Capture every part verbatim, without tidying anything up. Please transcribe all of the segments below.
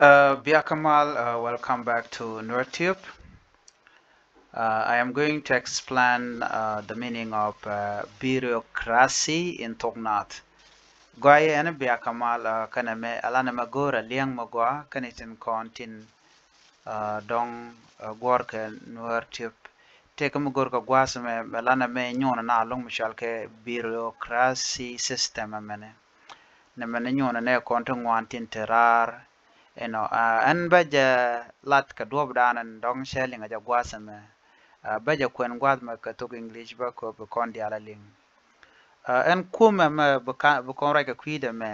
Uh, bia kä mal, uh, welcome back to Nuer Tube. Uh, I am going to explain uh, the meaning of uh, bureaucracy in Thok Naath. Gɔaa ɛn bia kä mal uh, kɛnɛ mɛ ala nɛ mɛ go̱o̱r a liɛŋ mɛ gɔaa kɛnɛ tin kɔn tin uh, dɔŋ uh, guɔ̱r kɛ Nuer Tube. Tëë kä mi go̱o̱r kɛ gua̱a̱th mɛ mɛ la nɛ mɛ nyuɔn na lo̱ŋ mi cɔal kɛ bureaucracy system ɛmɛnɛ. Nɛ mɛn ni nyuɔn nɛ kɔn ti ŋuan tin te raar ɛnɔ. Ɛn bä jɛ lat kɛ duɔp dan ɛn dɔŋ cɛ liŋ a jɛ gua̱a̱th ɛmɛ. Bä jɛ kuɛn gua̱a̱th mɛ kɛ thok English bä kɔ bi kɔn diaal a liŋ. Ɛn kumɛ mɛ bi kɔn ruac kɛ kui̱dɛ mɛ.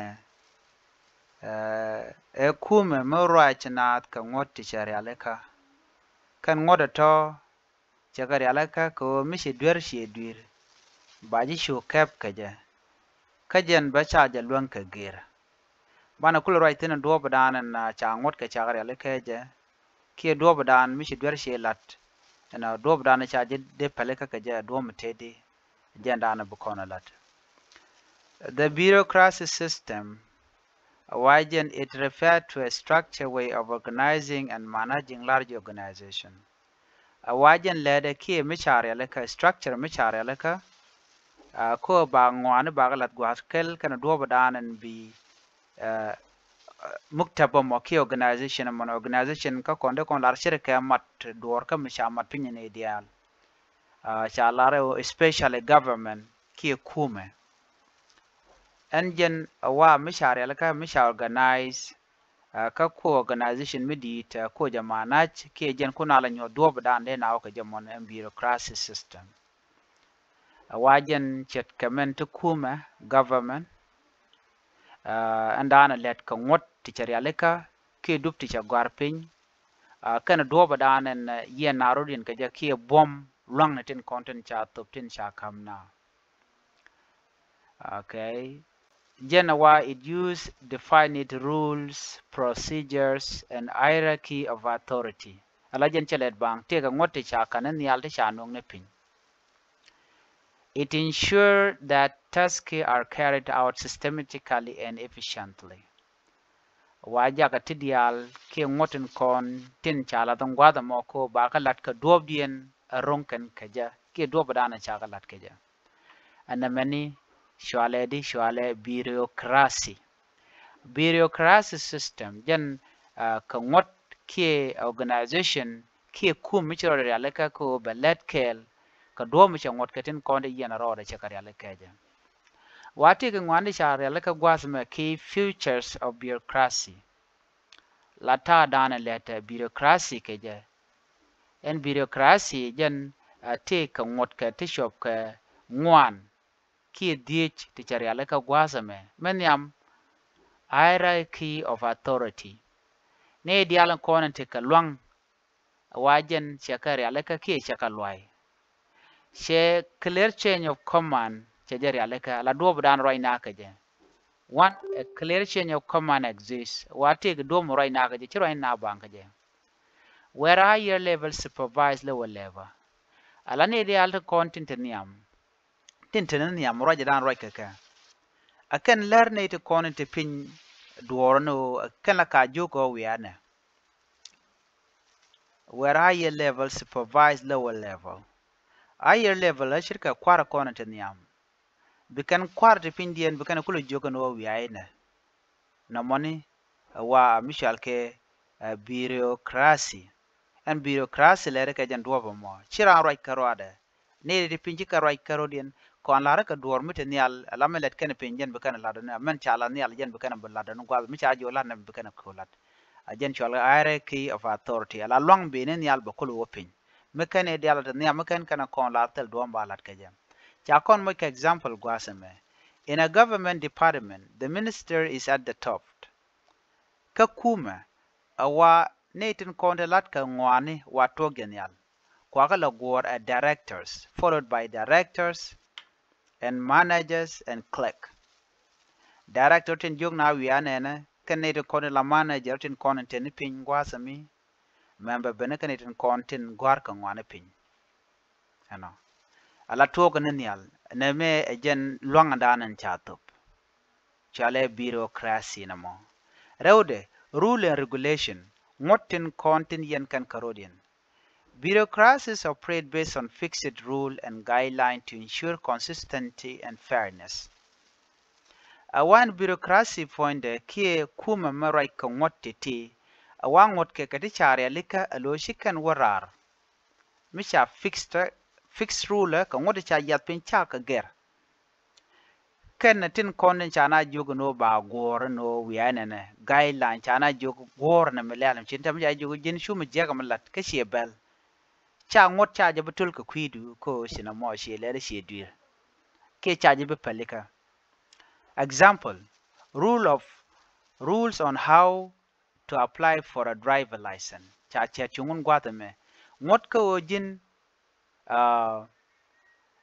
Ɛ kumɛ mi ruac naath kɛ ŋuɔ̱t ti cɛ rialikä. Kɛn ŋuɔ̱t ɛ tɔ̱ cɛ kɛ rialikä kɛ ɣöö mi ci duer ci dui̱r ba ji̱ cu kɛp kɛ jɛ. Kä jɛn bä ca jɛ luäŋ kɛ gir. Banɛ kulɛ ruac thi̱n duɔ̱ɔ̱p dan ɛn ca ŋuɔ̱t kɛ ca kɛ rialikä jɛ. Kiɛ duɔ̱ɔ̱p dan mi ci duer ci la̱t ɛn duɔ̱ɔ̱p dan ca ji̱ dee pälikä kɛ jɛ duɔ̱ɔ̱p mi teti. Jɛn dan bi kɔn ɛ la̱t. The bureaucracy system, a wa jɛn it refer to a structure way of organizing and managing large organization. A wa jɛn lɛɛdɛ kiɛ mi ca rialikä, structure mi ca rialikä. Ko ba ŋuani ba kɛ la̱t gua̱a̱th kɛl kɛn duɔ̱ɔ̱p dan ɛn bi muktab mɔ kiɛ organization mɔn organization kä kɔn dee kɔn lar cirkɛ mat duɔ̱ɔ̱r kä mi ca mat piny ni diaal. Ca lar especially government kiɛ kumɛ. Ɛn jɛn a wa mi ca rialikä mi ca organize kä ku organization mi di̱i̱t ku jɛ manage kiɛ jɛn ku na la nyuɔ̱th duɔ̱ɔ̱p dan dee na wä kɛ jɛ mɔn ɛn bureaucracy system. A wa jɛn ce̱tkɛ mɛn ti kumɛ government. Ɛn dan a lɛt kɛ ŋuɔ̱t ti cɛ rialikä kiɛ dup ti cɛ gɔ̱a̱r piny. Kɛn duɔ̱ɔ̱p dan ɛn yiɛn na rot in kɛ jɛ kiɛ buɔ̱m lua̱ŋni tin kɔn tin ca thop tin ca ka̱m na. Okay. Jɛn a wa it use definite rules, procedures and hierarchy of authority. Ala jɛn cɛ lɛt baŋ tëëkɛ ŋuɔ̱t ti ca ka̱n in nhial ti ca nuɔ̱ŋ ni piny. It ensure that tasks are carried out systematically and efficiently. Wa jakä ti diaal kiɛ ŋuɔ̱t in kɔn tin ca lath in gua̱a̱th ɛmɔ ko ba kä la̱t kɛ duɔ̱ɔ̱pdiɛn a ro̱ŋ kɛn kɛ jɛ kiɛ duɔ̱ɔ̱p dan ca kä la̱t kɛ jɛ. Ɛn nɛmɛni cualɛ di cualɛ bureaucracy. Bureaucracy system jɛn kɛ ŋuɔ̱t kiɛ organization kiɛ kum mi ci rɔ rialikä ko bɛ lɛt kɛɛl kɛ duɔ̱ɔ̱p mi cɛ ŋuɔ̱t kɛ tin kɔn di yiɛn rɔɔdɛ cɛ kɛ rialikä jɛ. Wa ti kɛ ŋuani ca rialikä gua̱a̱th mɛ ki features of bureaucracy. La ta̱a̱ da̱a̱n lɛt bureaucracy kɛ jɛ. Ɛn bureaucracy jɛn a ti kɛ ŋuɔ̱t kɛ ti cuɔp kɛ ŋuan kiɛ dhiec ti cɛ rialikä gua̱a̱th ɛmɛ. Mɛ nhiam hierarchy of authority. Ni diaal in kɔn in ti kɛ lua̱ŋ. Wa jɛn cɛ kɛ rialikä kiɛ cɛ kɛ luay. Cɛ clear chain of command cɛ jɛ rialikä la duɔ̱ɔ̱p dan ruac na kɛ jɛ. One, a clear chain of command exists. Wa tëëk duɔ̱ɔ̱p ruac na kɛ jɛ ci ruac na baŋ kɛ jɛ. Where higher level supervise lower level. Ala ni diaal ti kɔn tin te nhiam. Tin te ni nhiam ruac dan ruac kɛ kɛ. A kɛn lär ni ti kɔn in te piny duɔɔr ni ɣöö a kɛn la ka jiök ɣöö wiaa nɛ. Where higher level supervise lower level. Higher level a cirkɛ kua̱r kɔn in te nhiam. Bi kɛn kua̱r ti pinydiɛn bi kɛn kulɛ jiök ɛn ɣöö wiaa inɛ. Nɔmɔni ɛ wa mi cual kɛ bureaucracy. Ɛn bureaucracy lɛri kɛ jɛn duɔ̱ɔ̱p ɛmɔ ci raan ruac kɛ ruaadɛ. Ni ri ti piny ci kɛ ruac kɛ rɔ̱diɛn kɔn la̱rä kɛ duɔ̱ɔ̱r mi te nhial ala mi lɛt kɛn piny jɛn bi kɛn la̱t ni amɛn ca la nhial jɛn bi kɛn bi la̱t ni gua̱th mi ca jiɔ la̱t ni bi kɛn kɛ la̱t. A jɛn cual hierarchy of authority ala luaŋ bi ni nhial bɛ kul wä piny. Mi kɛn i̱ dial ti nhiam mi kɛn kɛn kɔn la thil duɔ̱ɔ̱m ba la̱t kɛ jɛ. Ca kɔn moc kɛ example gua̱a̱th ɛmɛ. In a government department, the minister is at the top. Kä kumɛ a wa ni tin kɔn ti la̱t kɛ ŋuani wa tuɔk jɛ nhial. Kuakä la guɔ̱ɔ̱r a directors, followed by directors and managers and clerk. Director tin jiök na wiaa nɛnɛ kɛn ni tin kɔn ti la manager tin kɔn ti ni piny gua̱a̱th ɛmi. Mɛmbɛ ben kä ni tin kɔn tin gua̱a̱r kɛ ŋuani piny. Ɛnɔ ala tuɔɔk ni nhial nɛ mɛ ɛ jɛn luaŋdan in ca thop. Cualɛ bureaucracy nɛ mɔ. Rɛwdɛ Rule and regulation, ŋuɔ̱t tin kɔn tin yɛn kɛn kɛ rɔ̱diɛn. Bureaucracies operate based on fixed rule and guideline to ensure consistency and fairness. A wan bureaucracy puɔ̱nydɛ kiɛ kumɛ mɛ ruac kɛ ŋuɔ̱t ti̱ti̱, a wan ŋuɔ̱t kɛ kɛ ti ca rialikä a lo̱c ci kɛn wä raar. Mi ca fixed, fixed rule kɛ ŋuɔ̱t ca yath piny ca kɛ gɛr. Kɛn tin kɔn tin ca na jiök ni wä ba guɔ̱ɔ̱r ni wä wiaa nɛnɛ guideline ca na jiök guɔ̱ɔ̱r ni mi lɛl mi cin tɛm ca jiök ji̱n cu mi jiɛk mi lat kä ciɛ bɛl. Ca ŋuɔ̱t ca jɛ bi töl kɛ kui̱du kä ci na mɔ ciɛ lɛl ciɛ dui̱r. Kiɛ ca jɛ bi pälikä. Example, rule of, rules on how to apply for a driver license. Ca cɛɛt ci ŋun gua̱th ɛmɛ. Ŋuɔ̱t kä ɣöö ji̱n, ah,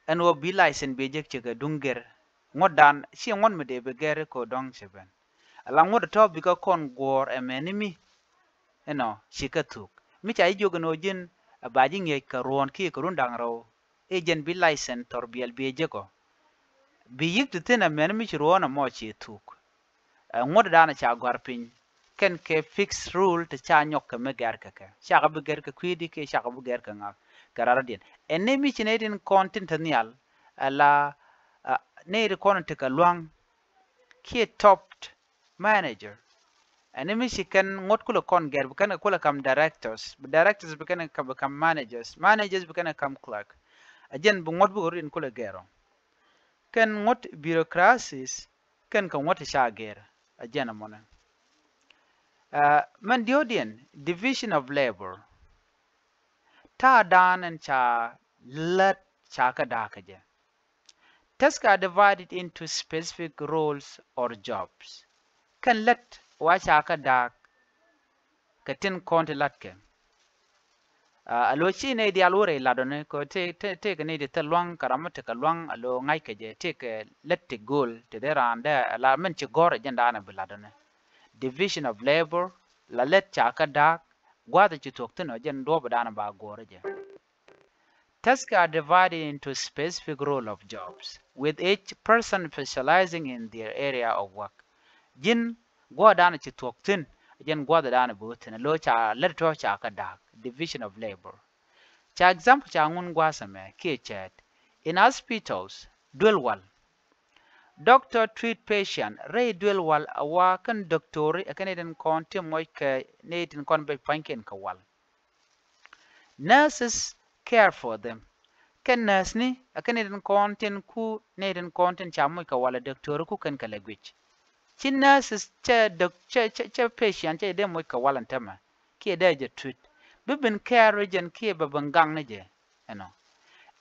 ɛn ɣöö bi license bi jek cɛ kɛ duŋ gɛr. Ŋuɔ̱t dan, ci ŋuɔ̱t mi dee bi gɛr kɛ ɣöö dɔ̱ŋ cɛ ben. Ala ŋuɔ̱t tɔ̱ bikɛ kɔn guɔ̱ɔ̱r ɛmɛni mi. Ɛnɔ, ci kɛ thuk. Mi ca ji̱ jiök ɛn ɣöö ji̱n, a ba ji̱ ŋi̱eec kɛ ruɔ̱ɔ̱n kiɛ kɛ run da̱ŋ rɛw. I̱ jɛn bi license thɔr biɛl bi jek ɔ. Bi yi̱k ti thi̱n ɛmɛni mi ci ruɔ̱ɔ̱n ɛmɔ ci thuk. Ɛ, ŋuɔ̱t dan ca gɔ̱a̱r piny kɛn kɛ fixed rule ti ca nyɔk kɛ mi gɛr kɛ kɛ. Cakɛ bi gɛr kɛ kui̱di kiɛ cakɛ bi gɛr kɛ ŋak kɛ raradiɛn. Ɛn ni mi ci nɛy tin kɔn tin te nhial, ala, ɛ, nɛy ti kɔn ti kɛ lua̱ŋ kiɛ top manager. Ɛn ni mi ci kɛn ŋuɔ̱t kulɛ kɔn gɛr bi kɛn kɛ kulɛ kam directors. Bi directors bi kɛn kɛ kam, bi kam managers. Managers bi kɛn kɛ kam clerk. Ɛ jɛn bi ŋuɔ̱t bi kɛ rɔ̱diɛn kulɛ gɛr ɔ. Kɛn ŋuɔ̱t bureaucracies, kɛn kɛ ŋuɔ̱t ca gɛr, a jɛn a mɔnɛ. Ɛ, mɛn diɔ̱ɔ̱diɛn, division of labor. Ta̱a̱ dan ɛn ca lät ca kä da̱a̱k kɛ jɛ. Tasks are divided into specific roles or jobs. Kɛn lät wa ca kä da̱a̱k kɛ tin kɔn ti la̱tkɛ. A, a lo̱ ci nɛy diaal wä rɛy latdɔni kɛ tëë, tëë, tëë kɛ nɛy ti thil lua̱ŋ kɛ ram mi tekɛ lua̱ŋ a lo̱ ŋa̱ckɛ jɛ tëë kɛ lät ti go̱o̱l ti dee raan dee a la min ci gɔ̱r ɛ jɛn daanɛ bi latdɔni. Division of labor, la lät ca kä da̱a̱k, gua̱a̱th ci thuɔ̱k thi̱n ɔ jɛn duɔ̱ɔ̱p daanɛ ba guɔ̱ɔ̱r jɛ. Tasks are divided into specific role of jobs, with each person specializing in their area of work. Ji̱n guɔ̱ɔ̱r daanɛ ci thuɔ̱k thi̱n, jɛn gua̱a̱th daanɛ bi wä thi̱n, a lo̱ ca lät tɔ̱ ca kä da̱a̱k, division of labor. Ca example ca ŋun gua̱a̱th ɛmɛ kiɛ cɛɛt. In hospitals, duel wal. Doctor treat patient, rɛy duel wal a wa kɛn doctor ɛ kɛn nɛy tin kɔn ti moc kɛ nɛy tin kɔn bɛ pua̱nykiɛn kɛ wal. Nurses care for them. Kɛn nurse ni a kɛn nɛy tin kɔn tin ku nɛy tin kɔn tin ca moc kɛ wal a doctor ku kɛn kɛ lɛ guic. Ci nurses cɛ dok cɛ, cɛ, cɛ patient cɛ dee moc kɛ wal ɛn tämɛ kiɛ dee jɛ treat. Bi bin care jɛn kiɛ bɛ bin gaŋ ni jɛ, you know.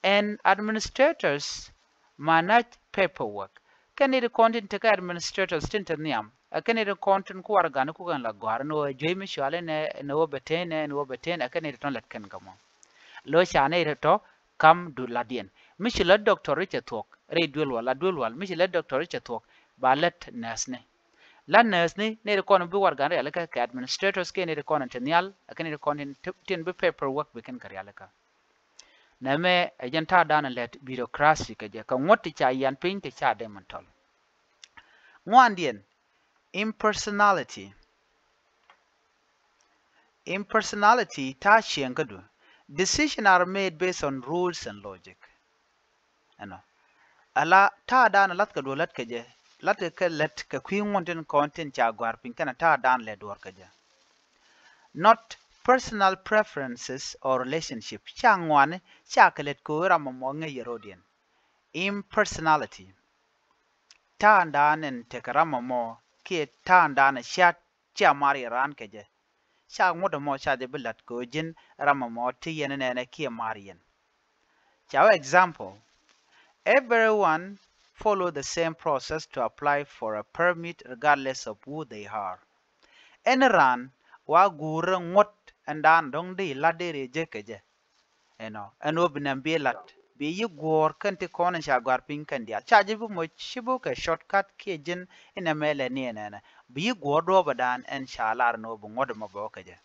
And administrators manage paperwork. Kɛn nɛy ti kɔn tin tekɛ administrators tin te nhiam. Ɛ kɛn nɛy ti kɔn tin ku warɛgani ku kɛn la gɔ̱a̱r ni wä juey mi cuali nɛ, ni wä bɛ ten nɛ, ni wä bɛ ten, ɛ kɛn nɛy ti tɔn lät kɛn kɛ mɔ. Lo̱ ca nɛy ti tɔ kam du ladiɛn. Mi ci lät doctor cɛ thuɔ̱k rɛy duel wal, la duel wal. Mi ci lät doctor cɛ thuɔ̱k ba lät nurse ni. La nurse ni nɛy ti kɔn bi warɛgani rialikä kɛ administrators kiɛ nɛy ti kɔn tin te nhial, ɛ kɛn nɛy ti kɔn tin, tin bi paperwork bi kɛn kɛ rialikä. Nɛmɛ ɛ jɛn ta̱a̱ da̱a̱n lät bureaucracy kɛ jɛ kɛ ŋuɔ̱t ti ca yian piny ti ca dee min tɔl. Ŋuandiɛn, impersonality. Impersonality ta̱a̱ cieŋ kädu. Decision are made based on rules and logic. Ɛnɔ. Ala ta̱a̱ da̱a̱n la̱th kɛ duɔ̱ɔ̱r lät kɛ jɛ, la̱th kɛ lät kɛ kui̱ ŋuɔ̱n tin kɔn tin ca gɔ̱a̱r piny kɛnɛ ta̱a̱ da̱a̱n lɛ duɔ̱ɔ̱r kɛ jɛ. Not personal preferences or relationship. Ca ŋuani ca kɛ lät kɛ ɣöö ram ɛmɔ ŋäc yɛ ro̱diɛn. Impersonality. Ta̱a̱ da̱a̱n ɛn tekɛ ram ɛmɔ kiɛ ta̱a̱ da̱a̱n ɛ cia, cia mar yɛ raan kɛ jɛ. Ca ŋuɔ̱t ɛmɔ ca jɛ bi la̱t kɛ ɣöö ji̱n ram ɛmɔ ti yɛn nɛnɛ kiɛ mar yɛn. Ca wä example, everyone follow the same process to apply for a permit regardless of who they are. Ɛn raan wa guurä ŋuɔ̱t ɛn daan dɔ̱ŋ di la̱t di rëë jek kɛ jɛ. Ɛnɔ ɛn wä bi nɛm bi la̱t bi yi guɔ̱ɔ̱r kɛn ti kɔn in ca gɔ̱a̱r piny kɛn diaal ca jɛ bi moc ci bi kɛ shortcut kiɛ ji̱n in ɛmɛ lɛ ni ɛnɛnɛ bi yi guɔ̱ɔ̱r duɔ̱ɔ̱p ɛ daan ɛn ca lar ɛn wä bi ŋuɔ̱t ɛmɔ bɛ wä kɛ jɛ.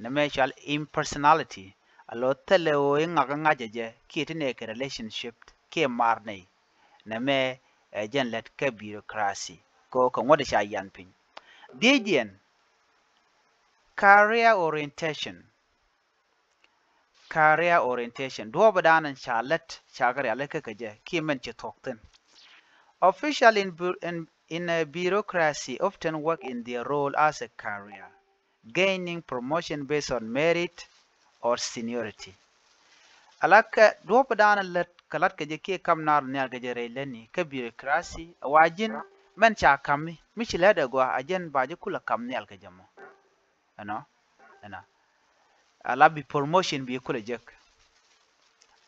Nɛmɛ cɔal impersonality, a lo̱ thilɛ ɣöö i̱ ŋak i̱ ŋa̱cä jɛ kiɛ ti nɛɛkɛ relationship kiɛ mar nɛy. Nɛmɛ ɛ jɛn lät kä bureaucracy kɛ ɣöö kɛ ŋuɔ̱t ca yian piny. Dhiecdiɛn, Career orientation. Career orientation. Duɔ̱ɔ̱p dan in ca lät ca kɛ rialikä kɛ jɛ kiɛ mɛn ci thuɔ̱k thi̱n. Official in, bu- in, in a bureaucracy often work in their role as a career, gaining promotion based on merit or seniority. Ala kɛ duɔ̱ɔ̱p dan in lät kɛ lät kɛ jɛ kiɛ kam nar nhial kɛ jɛ rɛy lätni kä bureaucracy, a wa ji̱n mɛn ca kam mi, mi ci lät ɛ gɔaa, a jɛn ba ji̱ kulɛ kam nhial kɛ jɛ mɔ. Ɛnɔ, ɛnɔ. Ala bi promotion bi kulɛ jek.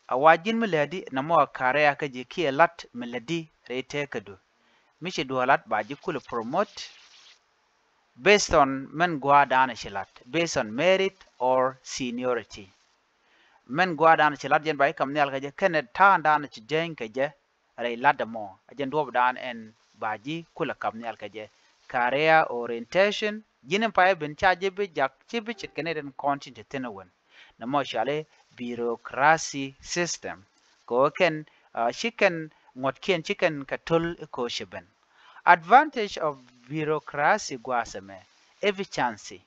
A wa ji̱n mi lätdi nɔmɔ a career kä ji̱ kiɛ lat mi lätdi rɛy tëkädu. Mi ci duɔ̱ɔ̱r lat ba ji̱ kulɛ promote based on mɛn gua̱a̱ dan ci lat, based on merit or seniority. Mɛn gua̱a̱ dan ci lat jɛn ba ji̱ kam nhial kɛ jɛ kɛnɛ ta̱a̱ dan ci jeny kɛ jɛ rɛy lat ɛmɔ. A jɛn duɔ̱ɔ̱p dan ɛn ba ji̱ kulɛ kam nhial kɛ jɛ. Career orientation, ji̱n in pay ben ca ji̱ bi jak ci bi ce̱tkɛ ni den kɔn tin te thi̱n ɛ wen. Nɔmɔ cɔali bureaucracy system. Kɛ ɣöö kɛn, ah, ci kɛn ŋuɔ̱tkiɛn ci kɛn kɛ to̱l i̱ ko̱ ci ben. Advantage of bureaucracy gua̱a̱th ɛmɛ, efficiency.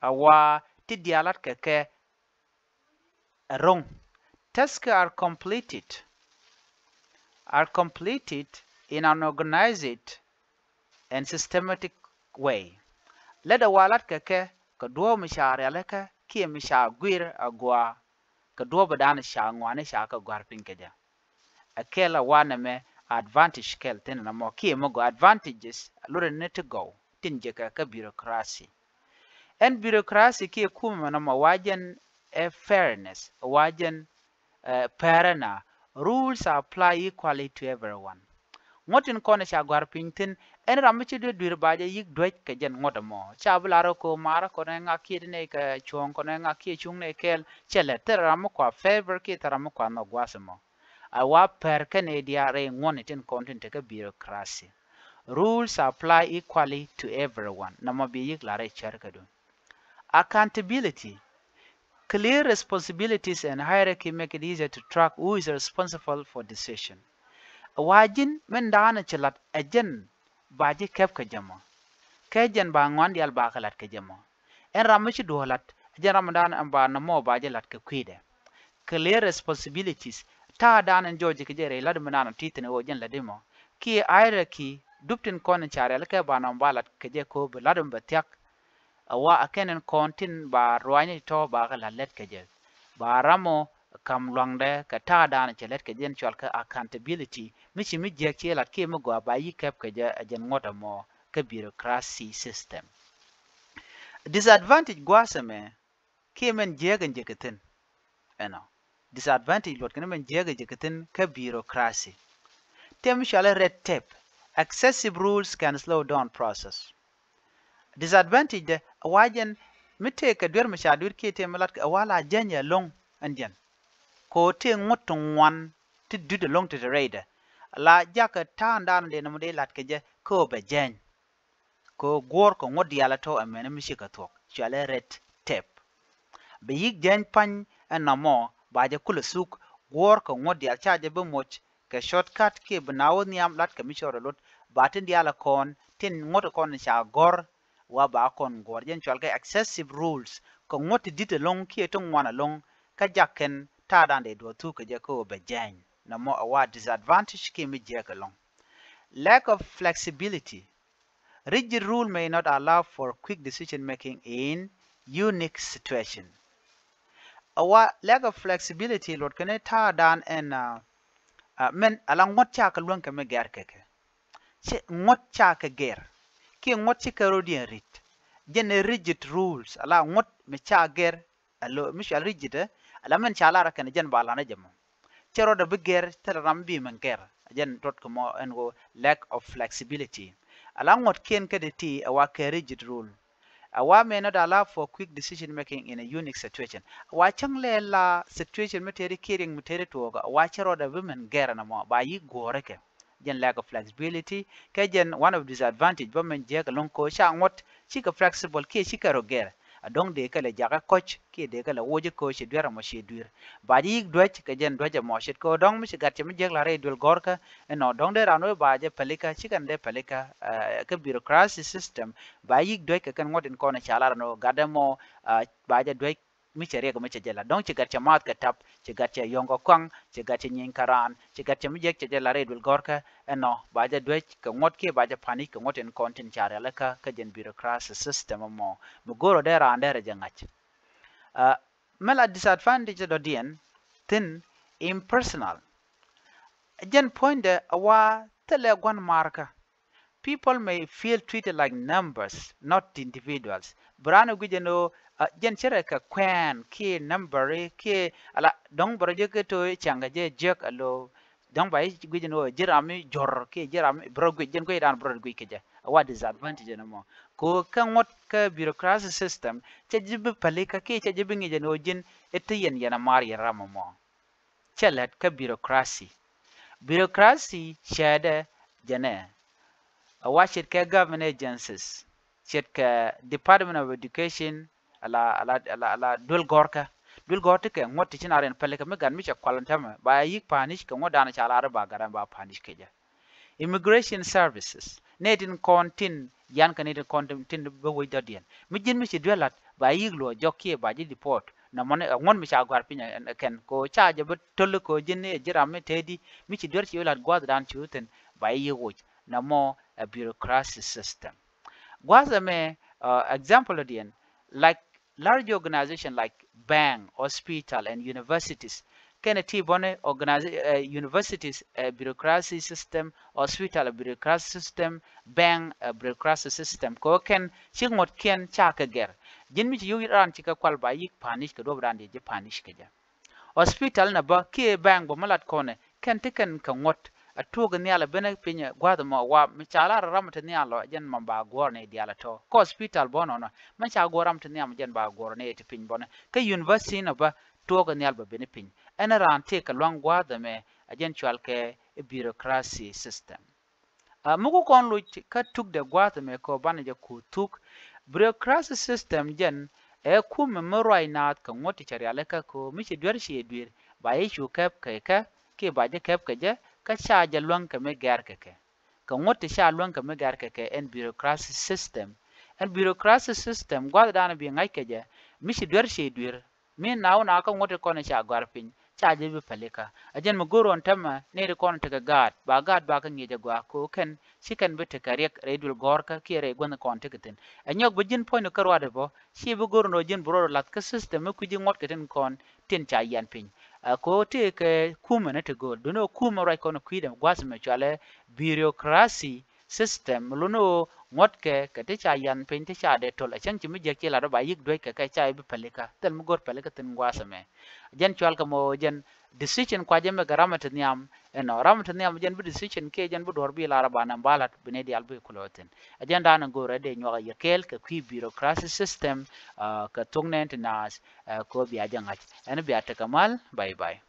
A wa ti diaal lat kɛ kɛ ɛ ro̱ŋ. Tasks are completed, are completed in an organized and systematic way. Lät a wa lat kɛ kɛ kɛ duɔ̱ɔ̱p mi ca rialikä kiɛ mi ca guir a gɔaa kɛ duɔ̱ɔ̱p dan ca ŋuani ca kɛ gɔ̱a̱r piny kɛ jɛ. A kɛl a wa nɛmɛ advantage kɛl thi̱n nɔmɔ kiɛ mi gɔaa advantages a lurɛ ni ti gɔw tin jekɛ kä bureaucracy. Ɛn bureaucracy kiɛ kumɛ nɔmɔ wa jɛn ɛ fairness, wa jɛn, eh, pɛrɛ na, rules apply equally to everyone. Ŋuɔ̱t tin kɔn ca gɔ̱a̱r piny thi̱n, ɛn ram mi ci duer duer ba jɛ yi̱k duec kɛ jɛn ŋuɔ̱t ɛmɔ. Ca bi lar ɛ ko̱ mar kɔn ɛ ŋak kiɛ ti nɛy kɛ cuɔ̱ɔ̱ŋ kɔn ɛ ŋak kiɛ cuŋ nɛy kɛɛl, cɛ lɛ thil ram mi kua favor kiɛ thil ram mi kua nhɔk gua̱a̱th ɛmɔ. A wa pɛr kɛn ɛ diaal rɛy ŋuɔ̱tni tin kɔn tin te kä bureaucracy. Rules apply equally to everyone. Nɔmɔ bi yi̱k lar rɛy cär kädu. Accountability. Clear responsibilities and hierarchy make it easier to track who is responsible for decision. Wa ji̱n min da̱a̱n ci lat ɛ jɛn ba ji̱ kɛp kɛ jɛ mɔ. Kɛ jɛn ba ŋuan diaal ba kɛ lat kɛ jɛ mɔ. Ɛn ram mi ci duɔ̱ɔ̱r lat ɛ jɛn ram mi da̱a̱n ɛn ba nɔmɔ ba ji̱ lat kɛ kui̱dɛ. Clear responsibilities. Ta̱a̱ da̱a̱n ɛn jɔɔc kɛ jɛ rɛy lat mi da̱a̱n ti thi̱n ɛ ɣöö jɛn lat di mɔ. Kiɛ hierarchy dup tin kɔn in ca rialikä ba nɔmɔ ba lat kɛ jɛ ko̱o̱p bi lat mi bɛ thia̱k. A wa a kɛn in kɔn tin ba ruaacni tɔ̱ ba kɛ la̱t lät kɛ jɛ. Ba ram ɔ kam luaŋdɛ kɛ ta̱a̱ da̱a̱n cɛ lät kɛ jɛ in cɔal kɛ accountability. Mi ci mi jiäk ci lat kiɛ mi gɔaa ba yi̱ kɛp kɛ jɛ ɛ jɛn ŋuɔ̱t ɛmɔ kä bureaucracy system. Disadvantage gua̱a̱th ɛmɛ kiɛ mɛn jiäk in jɛ kɛ thi̱n. Ɛnɔ. Disadvantage luɔt kɛn mɛn jiäk in jɛ kɛ thi̱n kä bureaucracy. Tëë mi cɔal i̱ red tape. Excessive rules can slow down process. Disadvantage dɛ a wa jɛn mi tëë kɛ duer mi ca duer kiɛ tëë mi lat kɛ a wa la jäny ɛlɔ̱ŋ ɛn jɛn. Kɛ ɣöö tëë ŋuɔ̱t ti ŋuan ti dui̱t ɛlɔ̱ŋ ti te rɛydɛ. La jakä ta̱a̱ da̱a̱n dee nɔmɔ dee lat kɛ jɛ kä ɣöö bɛ jäny. Kɛ ɣöö guɔ̱ɔ̱r kɛ ŋuɔ̱t diaal ɛ tɔ̱ ɛmɛn mi cikɛ thuɔ̱k cɔalɛ red tape. Bɛ yi̱k jäny pa̱ny ɛn nɔmɔ ba jɛ kulɛ thuk guɔ̱ɔ̱r kɛ ŋuɔ̱t diaal ca jɛ bi moc kɛ shortcut kiɛ bi na wä nhiam lat kɛ mi cɔɔr ɛ lot ba tin diaal ɛ kɔn tin ŋuɔ̱t ɛ kɔn ca gɔ̱r wa ba kɔn guɔ̱ɔ̱r jɛn cɔal kɛ excessive rules kɛ ŋuɔ̱t ti di̱t ɛlɔ̱ŋ kiɛ ti ŋuan ɛlɔ̱ŋ kä jak kɛn ta̱a̱ da̱a̱n dee duɔ̱ɔ̱r thuk kɛ jɛ kä ɣöö bɛ jäny nɔmɔ ɛ wa disadvantage kiɛ mi jiäk ɛlɔ̱ŋ. Lack of flexibility. Rigid rule may not allow for quick decision making in unique situation. A wa lack of flexibility luɔt kɛn ta̱a̱ da̱a̱n ɛn, uh, uh, mɛn ala ŋuɔ̱t ca kɛ luäŋ kɛ mi gɛr kɛ kɛ. Cɛ ŋuɔ̱t ca kɛ gɛr kiɛ ŋuɔ̱t ci kɛ rɔ̱diɛn rit. Jɛn ɛ rigid rules ala ŋuɔ̱t mi ca gɛr. Alo mi cɔal rigid ɛ ala mɛn ca lar kɛn jɛn ba lan ɛ jɛ mɔ. Cɛ rɔɔdɛ bi gɛr thilɛ ram bi mɛn gɛr. Jɛn rɔɔd kɛ mɔ ɛn ɣöö lack of flexibility. Ala ŋuɔ̱tkiɛn kä dee ti ɛ wa kɛ rigid rule. A wa may not allow for quick decision making in a unique situation. A wa cäŋ lɛ la situation mi tëëri kiɛ riɛŋ mi tëëri tuɔɔkä a wa cɛ rɔɔdɛ bi mɛn gɛr ɛn ɛmɔ ba yi̱ guɔ̱ɔ̱rikɛ. Jɛn lack of flexibility kɛ jɛn one of disadvantage bä mɛn jiäk ɛlɔ̱ŋ kɛ ɣöö ca ŋuɔ̱t cikɛ flexible kiɛ cikɛ rɔ gɛr. A dɔ̱ŋ dee kɛ lɛ jakä kɔc kiɛ dee kɛ lɛ woc kä ci duer ɛmɔ ci duer. Ba jɛ yik duec kɛ jɛn duec ɛmɔ ce̱tkɛ ɣöö dɔ̱ŋ mi ci gat cɛ mi jiäk la rɛy duel gɔ̱rkä ɛnɔ dɔ̱ŋ dee raan wee ba jɛ pälikä ci kɛn dee pälikä kä bureaucracy system. Ba yik duec kɛ kɛn ŋuɔ̱t in kɔn ca lar ɛnɔ gat ɛmɔ ba jɛ duec mi cɛ riɛk mi cɛ jɛ la dɔ̱ŋ ci gat cɛ maath kɛ tap ci gat cɛ yɔ̱ŋ kɛ kɔaŋ ci gat cɛ nyieeny kä raan ci gat cɛ mi jiäk cɛ jɛ la rɛy duel gɔ̱rkä ɛnɔ ba jɛ duec kɛ ŋuɔ̱t kiɛ ba jɛ panic kɛ ŋuɔ̱t in kɔn tin ca rialikä kä jɛn bureaucracy system ɛmɔ. Mi go̱o̱rɔ dee raan dee rɛ jɛ ŋa̱c. Mɛ la disadvantage dɔ̱diɛn thi̱n impersonal. Jɛn puɔ̱nydɛ a wa thilɛ gua̱n markä. People may feel treated like numbers, not individuals. Bi raan guic ɛn ɣöö jɛn cärɛ kɛ kuɛɛn kiɛ number kiɛ ala dɔ̱ŋ bärä jɛ kɛ to̱ cäŋ kɛ jɛ jiäk alo dɔ̱ŋ ba ji̱ guic ɛn ɣöö ji̱ ram mi jɔr kiɛ ji̱ ram mi bärä guic jɛn kuec dan bärä guic kɛ jɛ. A wa disadvantage ɛn ɛmɔ ko kä ŋuɔ̱t kä bureaucracy system cɛ ji̱ bi pälikä kiɛ cɛ ji̱ bi ŋi̱c ɛn ɣöö ji̱n i̱ ti yɛn yɛn a mar yɛn ram ɛmɔ. Cɛ lät kä bureaucracy. Bureaucracy cɛɛdɛ jɛnɛ a wa ce̱tkɛ government agencies ce̱tkɛ Department of Education ala ala ala ala duel gɔ̱rkä. Duel gɔ̱r ti kɛ ŋuɔ̱t ti ci na rin pälikä mi gat mi cɛ kual tämɛ ba yik panic kɛ ŋuɔ̱t dan ca lar ba gat ba panic kɛ jɛ. Immigration services nɛ tin kɔn tin yan kɛ nɛ tin kɔn tin bä wec dɔ̱diɛn mi ji̱n mi ci duel lat ba yik luɔ jɔk kiɛ ba ji̱ deport. Na mɔni ŋuɔ̱t mi ca gua̱r piny kɛn ko ca jɛ bä töl ko ji̱n ni ji̱ ram mi tedi mi ci duer ci lat gua̱th dan ci wä thin ba yik woc. Na mɔ a bureaucracy system. Gua̱th ɛmɛ example diɛn like large organization like bank, hospital and universities. Kɛn ti bɔni organization, universities a bureaucracy system, hospital a bureaucracy system, bank a bureaucracy system. Ko kɛn ci ŋuɔ̱t kiɛn ca kɛ gɛr. Ji̱n mi ci yuk ran ci kɛ kual ba yik panic kɛ duɔp ran di ji̱ panic kɛ jɛ. Hospital na bä kiɛ bank bä mi lat kɔnɛ kɛn ti kɛn kɛ ŋuɔ̱t a tuɔk nhial a benɛ piny gua̱th mɔ wa mi ca lar ram ti nhial lɔ jɛn mɔ ba guɔ̱r ni dial a tɔ. Kä hospital bä nɔnɔ mi ca guɔ̱r ram ti nhial mɔ jɛn ba guɔ̱r ni ti piny bɔnɛ. Kä university na bä tuɔk nhial bä benɛ piny ɛn ran ti kɛ luaŋ gua̱th mɛ a jɛn cual kɛ bureaucracy system. A mi ku kɔn loc kä tukdɛ gua̱a̱th ɛmɛ kɛ ɣöö banɛ jɛ kuth thuk. Bureaucracy system jɛn ɛ kumɛ mi ruac naath kɛ ŋuɔ̱t ti cɛ rialikä kɛ ɣöö mi ci duer ci duer ba yi cu kɛp kɛ kɛ kiɛ ba ji̱ kɛp kɛ jɛ kä ca jɛ luäŋ kɛ mi gɛr kɛ kɛ. Kɛ ŋuɔ̱t ti ca luäŋ kɛ mi gɛr kɛ kɛ ɛn bureaucracy system. Ɛn bureaucracy system gua̱a̱th danɛ bi ŋa̱c kɛ jɛ mi ci duer ci duer. Mi na wä na kä ŋuɔ̱t ti kɔn ca gɔ̱a̱r piny ca jɛ bi pälikä. A jɛn mi go̱r ɣän tämɛ ni ti kɔn tekɛ gaat ba gaat ba kä ŋi̱eec a gɔaa ko kɛn ci kɛn bi tekɛ riɛk rɛy duël gɔ̱rkä kiɛ rɛy guänh kɔn tekɛ thi̱n. Ɛ nyɔk bi ji̱n puɔ̱ny ni kä ruaadɛ bä ci bi go̱r ɣän ɣöö ji̱n bi ruɔd lath kä system mi kui̱ ji̱ ŋuɔ̱t kɛ tin kɔn tin ca yian piny. Ɛ ko tëëkɛ kumɛ ni ti go̱o̱r duni ɣä kumɛ ruac kɔn kui̱dɛ gua̱th mɛ cualɛ bureaucracy system mi luni ɣöö ŋuɔ̱tkɛ kɛ ti ca yan piny ti ca dee tol a cäŋ ci mi jiäk ci lat rɔ ba yik duec kɛ kɛ ca i̱ bi pälikä thil mi go̱r pälikä thi̱n gua̱a̱th ɛmɛ. Jɛn cual kɛ mɔ jɛn decision kua jɛ mɛ kɛ ram ɛ ti nhiam ɛnɔ ram ɛ ti nhiam jɛn bi decision kiɛ jɛn bi duɔ̱r bi lar rɔ ba nɛm ba lat bi ni dial bi kulɛ wä thi̱n. A jɛn da̱a̱n in go̱r ɛ dee nyuak a yɛ kɛɛl kɛ kui̱ bureaucracy system kɛ thok nɛn ti naath kɛ ɣöö bia jɛ ŋa̱c ɛn bia tekɛ mal. Bye bye.